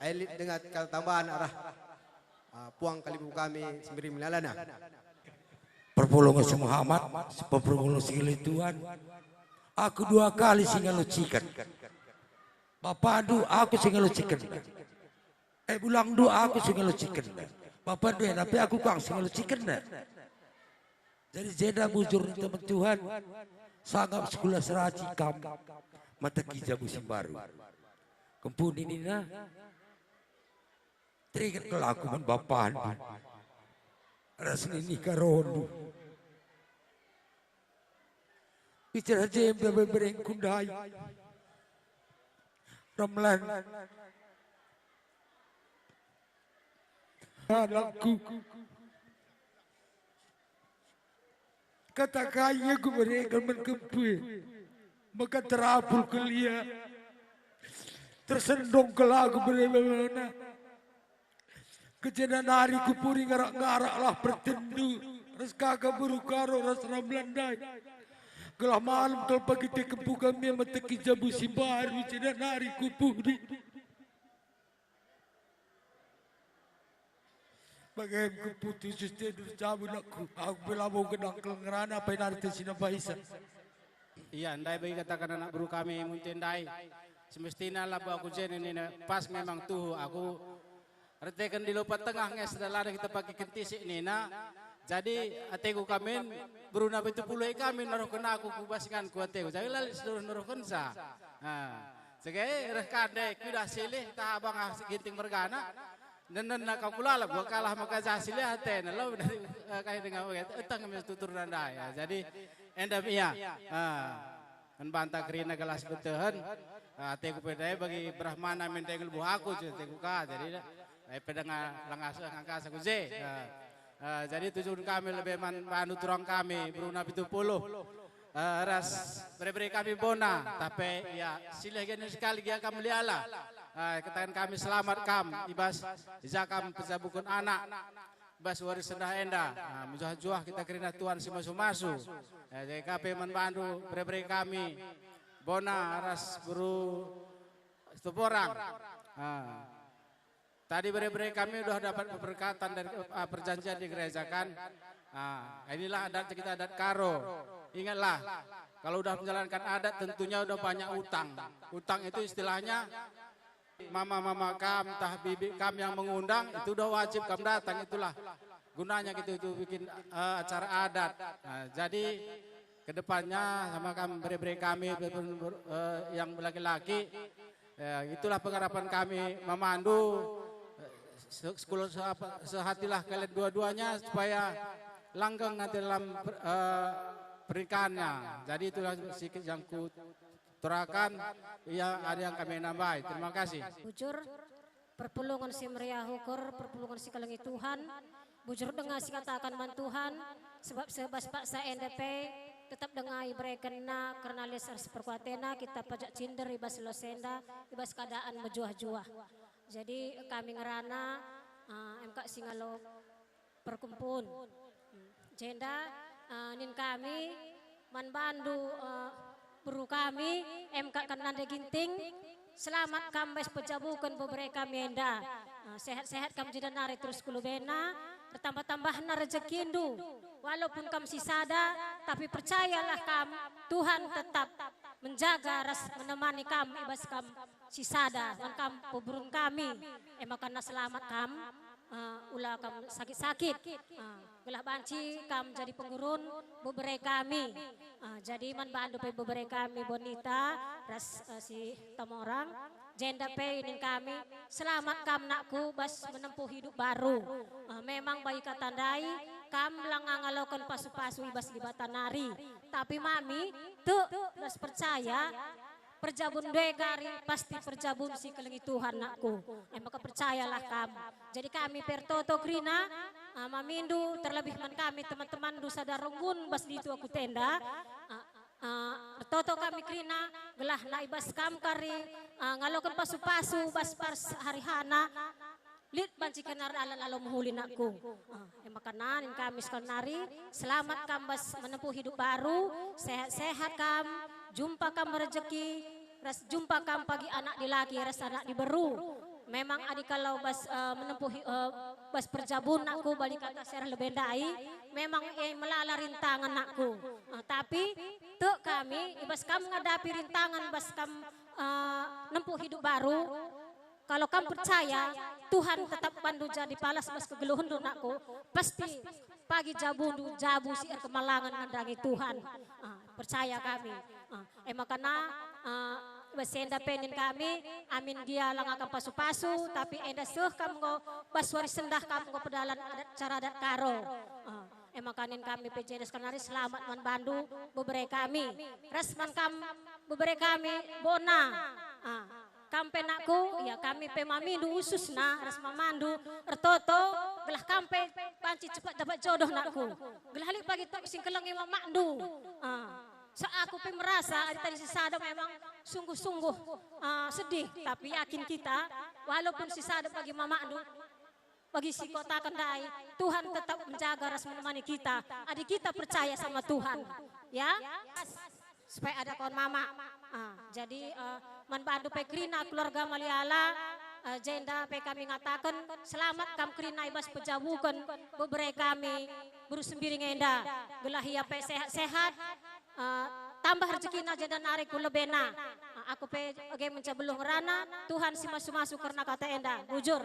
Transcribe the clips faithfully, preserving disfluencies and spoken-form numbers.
Ai lit denga kata tambahan arah, ah, puang kalimbubu kami si Miri Melalana. Perpulungen si Muhammad, perpulungen si Tuhan. Aku dua kali si ngelociken. Bapandu aku si ngelociken. Eh, bulangndu aku si ngelociken. Bapandu enda pe aku kang si ngelociken. Jadi jenda bujur teman Tuhan, sangap sekula seraci kam mateki jabu si mbaru. Kempuni nina, teringet kal aku man bapandu ras nini karondu. Bicara jem bebe berengku ndai. Ramlan. Anakku. Kata kai ia kubereken man kempu e, maka terapul kal ia, tersendong kal aku beremana. Kejenda nari kupuri ngarak-ngaraklah pertenndu ras kaka beru Karo ras Ramlan ndai. Gelah malem kal pagi te kempu kami e meteki jabu si mbaru, jenda nari kupudi. Bage me keputus si Stendur jabu nakku, aku pe labo gedang kal ngerana, pe nari te si nambaisa. Ia, ndai bagi kataken anak beru kami Munte ndai. Semestina labo aku jene nina pas memang tuhu aku erteken di Lopa Tengah nge sedalan kita pagi kentisik nina. Jadi ateku kamin beruna pitu puluh kami naruhken aku ku bas inganku ateku. Jadi la lit seluruh naruhkensa. Ha. Sege reh kande kuidah silih tah abang ah Ginting mergana. Nenenna kau kulala buah kalah maka jah silih atena lo dari, eh, kai denga bage etang kami tutur nandai. Ya, jadi enda me ia. Ah, man banta kerina gelah si betehen. Ah, ateku pe ndai bagi Brahmana menteng lebuh aku je ateku ka. Jadi ai pe denga langa seh ngangkas aku je. Ah, ah, jadi tujun kami lebe man bandu turang kami beruna pitu puluh. Eh, ras bere-bere kami bona, tapi ya silih geni sekali gia kam liala. Eh, kataken kami selamat kam, ibas ija kam pejabuken anak, ibas wari sendah enda. Ah, mejuah-juah kita kerina Tuhan si masu-masu. Eh, jadi kape man bandu bere-bere kami bona ras beru Situmorang. Ah. Tadi bere-bere kami udah dapat pemberkatan dari, eh, perjanjian di gereja kan. Ah, inilah adat kita, adat Karo. Ingatlah, kalau udah menjalankan adat tentunya udah banyak utang. Utang itu istilahnya mama-mama kam, tah bibi kam yang mengundang, itu udah wajib kam datang, itulah gunanya kita itu bikin, eh, acara adat. Nah, jadi kedepannya sama kam bere-bere kami, eh, yang laki-laki, eh, itulah pengharapan kami memandu, eh, se-, sekul-, se-, apa, sehatilah kalian dua-duanya supaya langgeng nanti dalam per-, eh, pernikahannya. Jadi itulah sikit yang kuturakan, ya, ada yang kami nambahi. Terima kasih. Bujur, perpulungen si meriah ukur, perpulungen si kelengi Tuhan, bujur denga si kataken man Tuhan, sebab seh bas paksa enda pe tetap denga iberekenna kerna les ras perkuatena kita pajak cinder i bas los enda, i bas keadaan mejuah-juah. Jadi kami ngerana, eh, emkak si ngalo perkempun. Jenda, eh, nin kami man bandu, eh, beru kami, emkak kan nande Ginting, selamat kam bas pejabuken bebere kami enda. Eh, sehat-sehat kam jenda nari terus ku lubena, bertambah-tambahna rejekindu. Walaupun kam sisada, tapi percayalah kam, Tuhan tetap menjaga ras menemani kam i bas kam sisada, man kam peburun kami. E maka na selamat kam, eh, ula kam sakit-sakit. Eh, gelah banci kam jadi pengurun bebere kami. Eh, jadi man bandu pe bebere kami Bonita ras, eh, si Tomorang. Jenda pe inin kami, selamat kam nakku bas menempuh hidup baru. Eh, memang bagi kata ndai, kam langa ngaloken pasu-pasu i bas Dibata nari. Tapi mami, tek ras percaya, perjabun ndai gari pasti perjabun si kelengi Tuhan, nakku. E maka percayalah kam. Jadi kami pe ertoto kerina, ah, mamindu, terlebih man kami teman-temanndu sada runggun bas ditu aku tenda. Ah, ah, ertoto kami kerina, gelah na i bas kam kari, ah, ngaloken pasu-pasu bas pars hari hana. Lit banci kena erdalan alu mehuli, nakku. Ah, e maka na nin kami sekalnari, selamat kam bas menempuh hidup baru, sehat-sehat kam, jumpa kam rejeki, ras jumpa kam pagi anak dilaki ras anak diberu. Memang adi kalau bas, eh, menempuh, eh, bas perjabun nakku bali kata serah lebe ndai, memang, eh, melala rintangan nakku. Eh, tapi tek kami, ibas kam ngadapi rintangan bas kam, eh, nempuh hidup baru, kalau kam percaya, Tuhan tetap bandu jadi palas bas kegeluhenndu nakku, pasti pagi jabundu jabu si erkemalangen nandangi Tuhan. Ah, percaya kami. Ah, e makana, ah, bas enda pe nin kami, amin gia langa kam pasu-pasu, tapi enda seh kam enggo bas wari sendah kam enggo pedalan adat, cara adat Karo. Ah, e maka nin kami pe Jenda sekalari selamat man bandu bebere kami. Ras man kam bebere kami Bona. Ah, kam pe nakku, ya kami pe mamindu ususna ras mamandu ertoto, gelah kam pe banci cepat dapat jodoh nakku. Gelah lit pagi tok singkelengi mamakndu. Ah, so aku pe merasa adi tadi sisada memang sungguh-sungguh, ah, sedih, tapi yakin kita, walaupun sisada bagi mamakndu, bagi si kataken ndai, Tuhan tetap menjaga ras menemani kita. Adi kita percaya sama Tuhan, ya, supaya ada kawan mama. Ah, jadi, eh, man bandu pe kerina keluarga Maliala, eh, Jenda pe kami ngataken selamat kam kerina ibas pejabuken bebere kami Beru Sembiring enda, gelah ia pe sehat-sehat, eh, tambah rezekina Jenda nari ku lebena. Ah, aku pe age menca beluh ngerana, Tuhan si masu-masu kerna kata enda, bujur.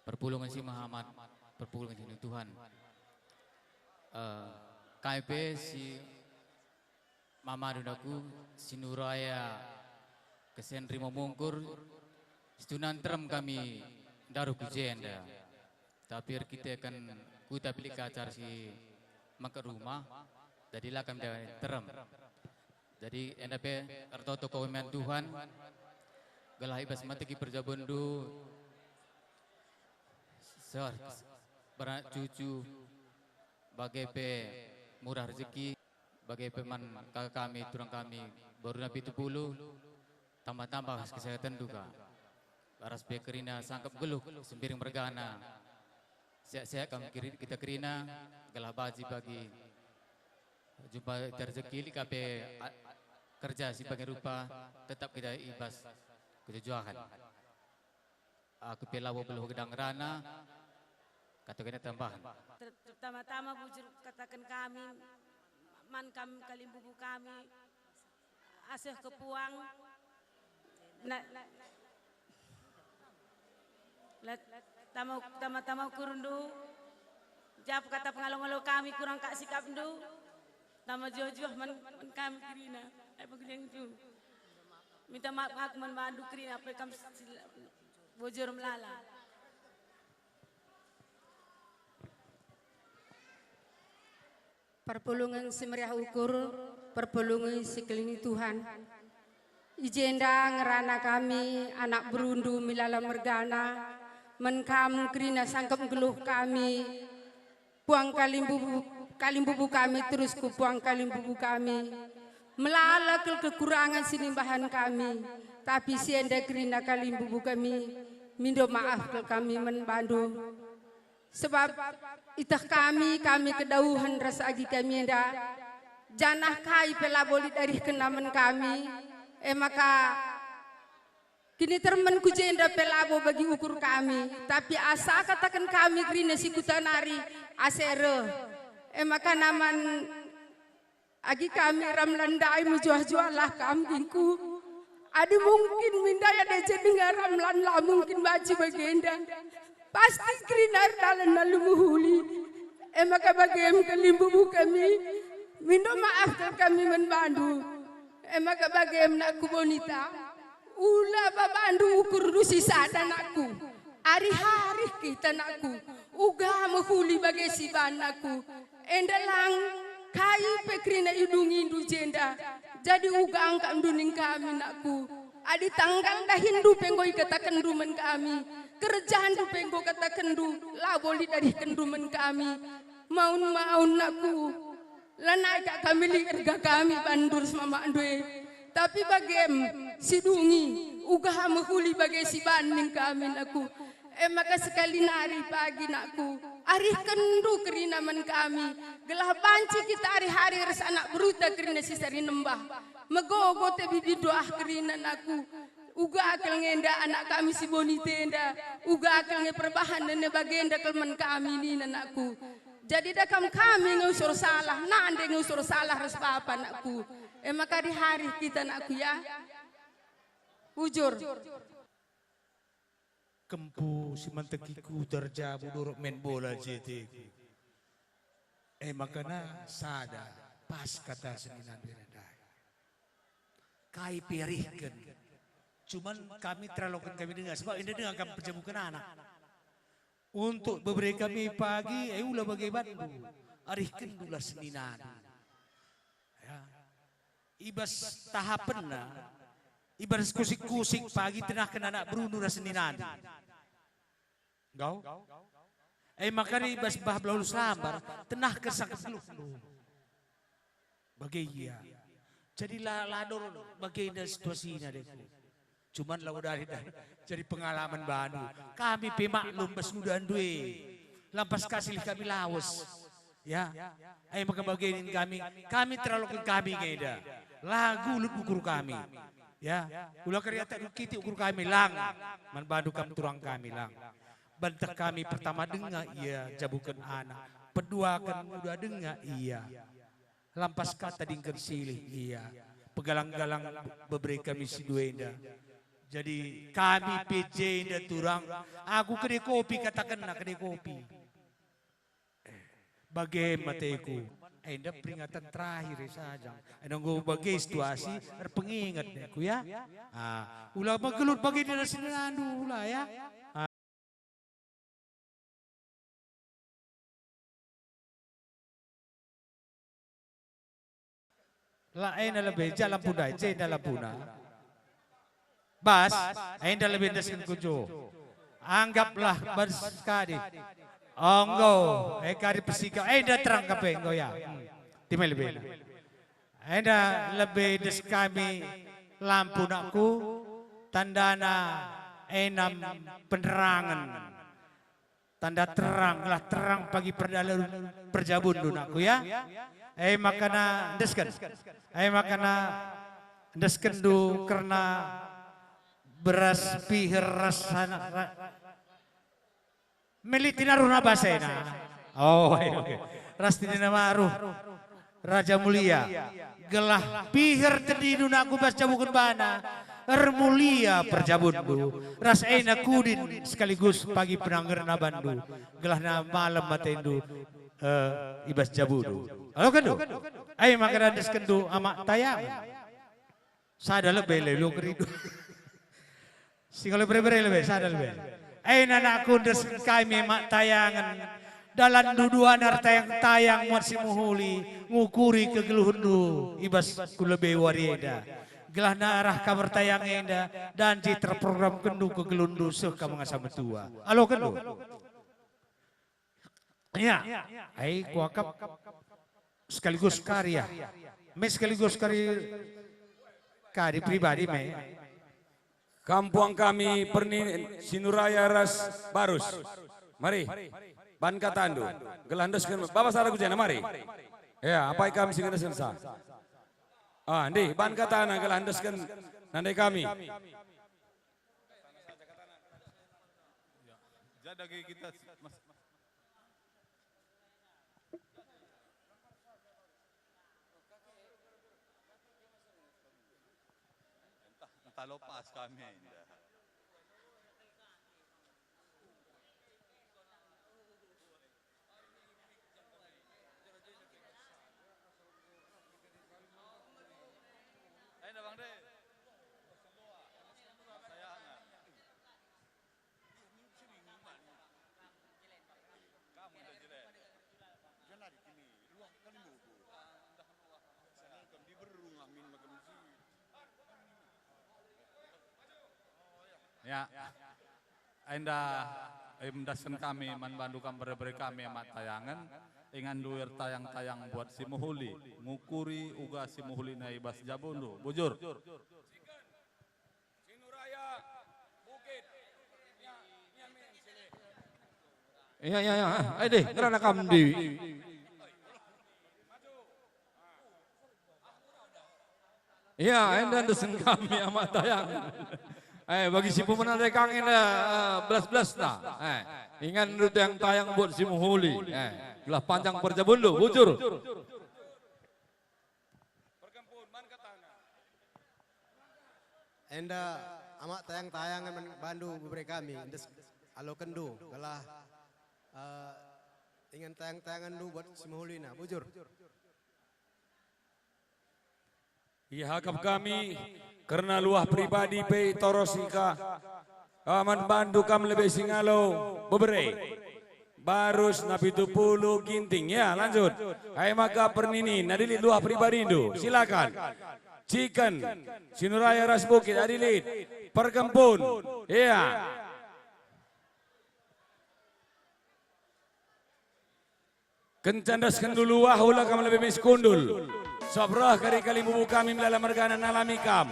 Perpulungen si mehamat, perpulungen si Tuhan. Eh, kai pe si mamandu nakku, si nuraya kesen rima mungkur, situnan terem kami ndaruh ku Jenda. Tapi erkiteken kuta pilih kacar si maka rumah, jadi la kami terem. Jadi enda pe ertoto kami man Tuhan, gelah ibas mateki perjabundu, seh beranak cucu, bage pe murah rezeki, bage pe man kaka kami, turang kami, baruna pitu puluh, tambah-tambah kesehatenndu ka. Ras pe kerina sangkep geluh, Sembiring mergana. Sehat-sehat kam kiri-, kita kerina, gelah banci bagi jumpa rezeki lit ka pe a-, kerja si bage rupa, tetap kita ibas kejujuren. Aku pe labo beluh gedang ngerana, kata kena tambahan. Ter-, terutama-tama bujur kataken kami, man kam kalimbubu kami, aseh kepuang, na, la, tama, tama, tama ukurndu, jap kata pengalo-ngalo kami kurang kak sikapndu, tama juah-juah man, man kami kerina, ai pengkeliangku. Minta maaf aku man bandu kerina, apa kam sila-, bujur melala. Perpulungen si meriah ukur, perpulungen si kelengi Tuhan. I jenda ngerana kami, anak berundu Milala mergana, man kam kerina sangkep nggeluh kami, puang kalimbubu, kalimbubu kami terus ku puang kalimbubu kami. Melala kel kekurangan si nimbahan kami, tapi si enda kerina kalimbubu kami, mindo maaf kel kami man bandu. Sebab iteh kami, kami kedauhen ras agi kami enda, janah kai pe labo lit arihkenna man kami, e maka kinitermen ku jenda pe labo bagi ukur kami, tapi asa kataken kami kerina si kuta nari ase reh. E maka naman Agi kami ramlan ndai mejuah-juahlah kam ningku. Adi mungkin min ndai ada je denga ramlan la mungkin banci bagenda. Pasti kerina erdalan alu mehuli. E maka bagem kalimbubu kami. Mindo maaf kal kami man bandu. E maka bagem nakku Bonita. Ula babandu ukurndu si sada nakku. Arih-arih kita nakku. Uga mehuli bage si ban nakku. Enda lang kai pe kerina idungindu jenda. Jadi uga engkapndu ning kami nakku. Adi tanggal dahinndu pe enggo ikatakenndu man kami. Kerjandu pe enggo katakenndu. Labo lit arihkenndu man kami. Maun-maun nakku. Lanai kak kami lit erga kami bandu ras mamakndu e. Tapi bagem, si dungi, uga mehuli bage si ban ning kami nakku. E maka sekali nari pagi nakku, arihkenndu kerina man kami, gelah banci kita arih-arih ras anak beruta kerina si sari nembah. Megogo te bibindu ah kerina anakku. Uga kal nge enda anak kami si Bonita enda. Uga kal nge perbahan nene bagenda kal man kami nina anakku. Jadi da kam kami nge usur salah, nande nge usur salah ras bapa anakku. E maka dihari kita anakku ya. Bujur. Kempu si manteki kuta erjabu dorok main bola J T ku. E makana sada, pas kata seninandu ndai. Kai pe arihken. Cuman kami teraloken kami denga, sebab enda denga kam pejabuken anak. Untuk bebere kami pagi, e ula bage bandu. Arihndu lah seninandu. Ya. I bas tahapenna, i bas kusik-kusik pagi tenahken anak berundu ras seninandu. Enggo? E maka i bas bah belau sambar, tenahken sangkep geluhndu. Bage ia. Jadi la, la dor bagenda situasina, deku. Cuman la udah, udah jadi pengalaman bandu. Kami pe maklum bas ngudandu e. Lampas ka silih kami lawes. Ya. E maka bage nina kami, kami teraloken kami nge enda. La gulut ukur kami. Ya. Ula kari atak kitik ukur kami lang. Man bandu kam turang kami lang. Bantah kami pertama denga ia jabuken anak. Peduaken nguda denga ia. Lampas ka tadingken silih ia, pegalang-galang bebere kami si dua enda. Jadi kami pe jenda turang, aku kede kopi katakenna kede kopi. Eh, bage mateku, enda peringatan terakhir saja. Enda enggo bage situasi, erpenginget neku ya. Ah, ula megelut bage dina senandu ula ya. La enda lebe, ja lampuna, jenda lampuna. Bas, enda lebe ndesken ku jo. Anggaplah bas kadi. Enggo, e kadi pesika, enda terang kape enggo ya. Hmm. Time lebe. Enda lebe ndes kami lampu nakku, tandana enam penerangen. Tanda terang lah terang pagi perdalan perjabundu nakku ya. E makana ndesken. E makana ndeskenndu kerna beras piher ras sana, ra-, melitina ruhna basena. Oh, ayo, oke. Ras tinina maruh. Raja Mulia, gelah piher tendindu nakku bas jabuken bana, ermulia perjabundu, ras ena kudin sekaligus pagi penangerna bandu, gelahna malem atendu, eh, i bas jabundu. Alokenndu, ai maka randeskenndu amak tayang. Sada lebe lelo keridu. Singalo bere-bere lebe, sada lebe. Ena nakku ndes kami mak tayangen. Dalan duduan ertayang-tayang muat si mehuli, ngukuri kegeluhenndu i bas ku lebe wari enda. Gelahna arah kabar tayang enda, danji terprogramkenndu kegeluhenndu seh ka mengasa metua. Alokenndu. Ya, ai kuakap sekaligus karya. Me sekaligus kari, kari pribadi me. Kampuang kami perni Sinuraya ras Barus. Mari, ban katandu. Gelah ndesken, baba sada ku jena, mari. Ya, apai kami si ngendesken sa. Ah, ndi, ban katana gelah ndesken nandai kami. Ya, ja dage kita, Mas. Entah, entah lepas kami enda. Enda, Bang De. Sayangan. Kamu enda jelek. Janari kini luah kali bobo. Sedangkan diberung amin macam si. Ya. Enda, eh, mendasken kami man bandu kam bere-bere kami amat tayangen, inganndu ertayang-tayang buat si mehuli, ngukuri uga si mehulina i bas jabundu. Bujur. Iya, iya, iya. Ayo deh, ngerana kam di. Ya, enda ndesen kami Amak Tayang. Eh, bagi si pemena dekang enda, eh, belas-belasna. Eh, ingan ndu tayang-tayang buat si mehuli. Eh, gelah panjang perjabundu, bujur. Enda Amak Tayang-tayang man bandu bebere kami, ndes alokenndu, gelah, eh, ingan tayang-tayangenndu buat si mehulina, bujur. Iakap kami kerna luah pribadi pe itoros ika. Aman bandu kam lebe si ngalo bebere. Barus na pitu puluh ginting. Ya, lanjut. Kai maka perninin, adi lit luah pribadindu, silakan. Ciken, Sinuraya ras Bukit, adi lit. Perkempun. Ya. Kenca ndasken dulu wah ula kam lebe mis kundul. Sop reh kari kalimbubu kami melala mergana nalami kam.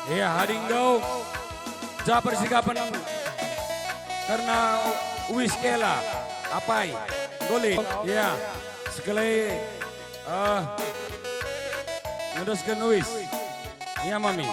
Iya, adi enggo. Japer sikapen kerna uis kela. Apai? Golin. Iya. Sekali, eh, ngedosken uis. Iya, Mami.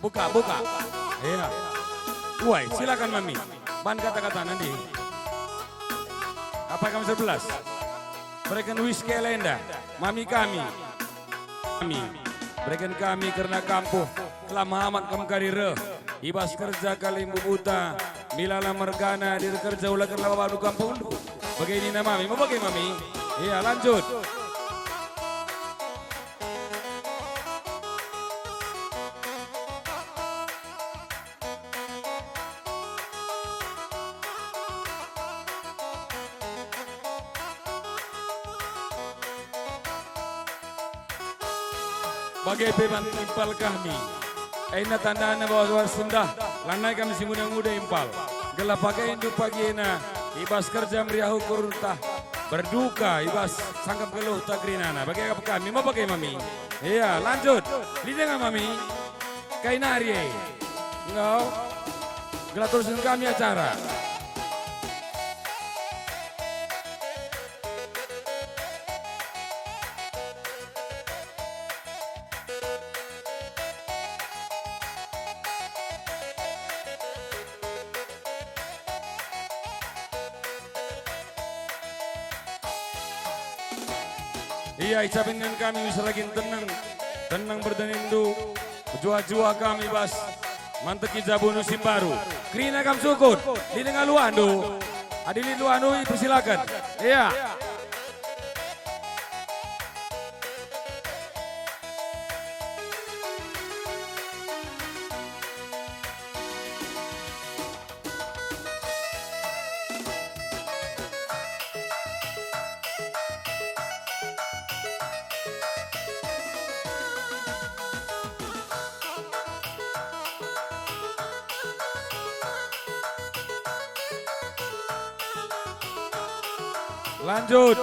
Buka, buka. Iya. Woi, silakan, Mami. Ban kata-kata nanti. Apai kam sebelas? Bereken uis kela enda, Mami kami. Kami, bereken kami kerna kampuh, kelama amat kam kari reh, i bas kerja kalimbubuta, milala mergana, dir kerja ula kerna babandu kampuhndu. Bage nina mami, mau bage mami? Iya, lanjut. Bage pe man impal kami. Enda tandana bahwa sendah lanai kami si nguda-nguda impal. Gelah pagendu pagi ena i bas kerja meriah ukur ntah berduka i bas sangkep geluhta kerinana. Bage kap kami, mau bage mami? Iya, lanjut. Lit denga mami. Kai nari e. Enggo. Gelah terusken kami acara. Ia, icapin kami bisa lagi tenang, tenang berdanindu, juah-juah kami bas manteki jabundu si mbaru. Kerina kam sukut, lit denga luahndu. Adi lit luahndu, ipersilaken. Ia. Lanjut.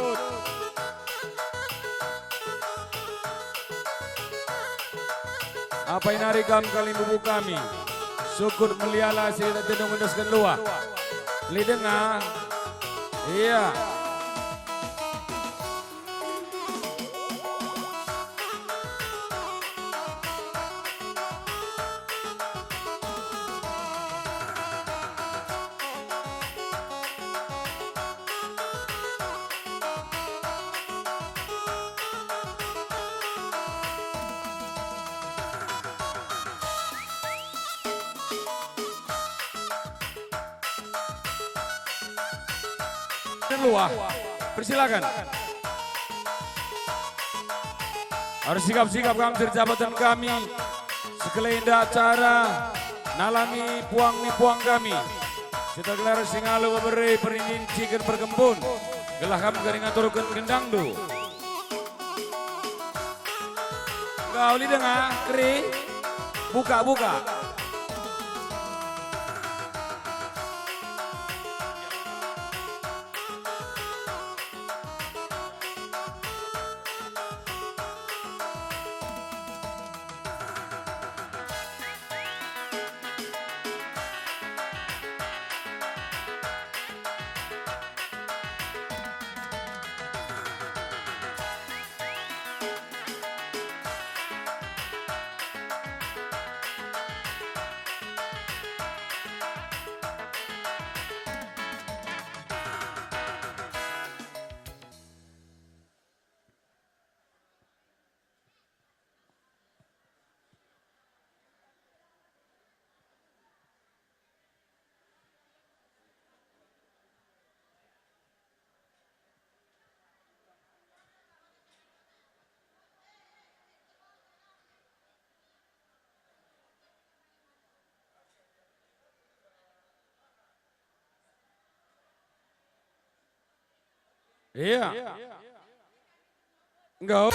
Apai nari kam kalimbubu kami. Sukut meliala si tak tedung endesken luah. Lit denga. Ia. Luah. Persilakan. Ersikap-sikap kam si erjabatan kami. Sekelenda acara nalami puang ni puang kami. Si tergelar si ngalo bebere perinin ciken perkempun. Gelah kam kari ngaturken gendangndu. Enggo lit denga, keri. Buka, buka. Iya. Enggo.